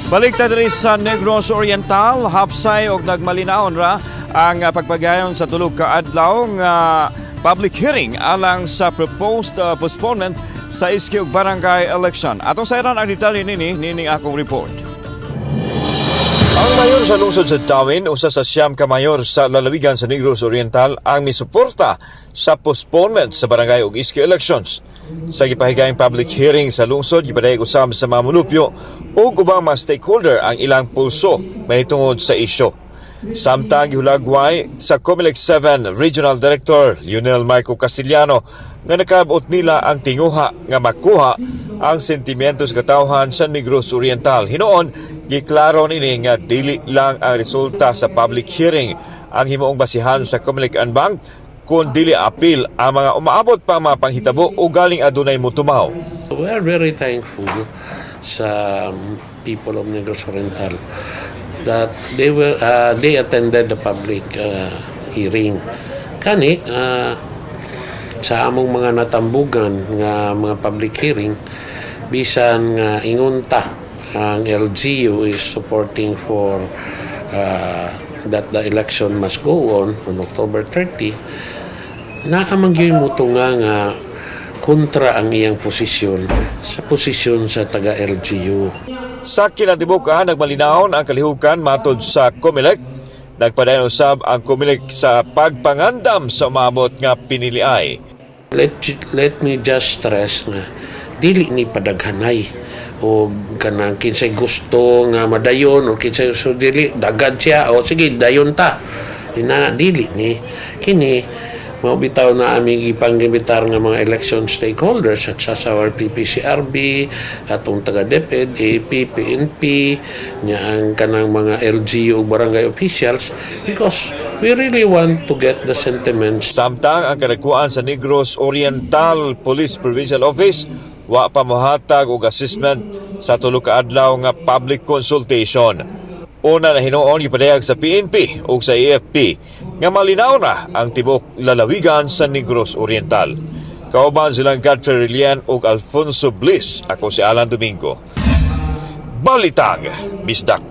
Balik ta diri sa Negros Oriental, hapsay og nagmalinaon ra ang pagpagayon sa tulo ka adlaw nga public hearing alang sa proposed postponement sa SK ug barangay election. Atong sayran ang detalye nini nining akong report. Ang mayor sa lungsod sa Dauin, usa sa 9 ka mayor sa lalawigan sa Negros Oriental, ang misuporta sa postponement sa barangay ug SK elections. Sa gipahigayong public hearing sa lungsod, gipadayag usab sa mga mulupyo ug ubang mga stakeholder ang ilang pulso mahitungod sa isyu. Samtang gihulagway sa COMELEC 7 Regional Director Lionel Marco Castillano nga nakabot nila ang tinguha nga makuha ang sentimiento sa katawhan sa Negros Oriental. Hinuon, giklaro nini nga dili lang ang resulta sa public hearing ang himuong basihan sa COMELEC en banc kun dili apil ang mga umaabot pa mga panghitabo o galing adunay mutumaw. We are very thankful sa people of Negros Oriental that they attended the public hearing. Kani sa among mga natambugan nga mga public hearing, bisan nga ingon ta ang LGU is supporting for that the election must go on October 30, naa man gyud mutunga nga kontra ang iyang posisyon sa posisyon sa taga LGU. Sa kinatibukan, nagmalinawon ang kalihukan matod sa COMELEC. Nagpadayon usab ang COMELEC sa pagpangandam sa umabot nga piniliay. Let me just stress nga dili ni padaghanay o kanang kinsay gusto nga madayon o kinsay so dili dagad siya o sige dayon ta ina. Dili ni kini mao bitaw na aming ipangimitar nga mga election stakeholders at sa our PPCRV, atong taga DepEd, AP, PNP, nya ang kanang mga LGU ug barangay officials, because we really want to get the sentiments. Samtang ang kadagkuan sa Negros Oriental Police Provincial Office wa pa mohatag og assessment sa tulo ka adlaw nga public consultation. Una na hinuon, gipadayag sa PNP ug sa AFP nga malinaw na ang tibok lalawigan sa Negros Oriental. Kauban silang Godfrey Relian ug Alfonso Bliss. Ako si Alan Domingo. Balitang Bisdak.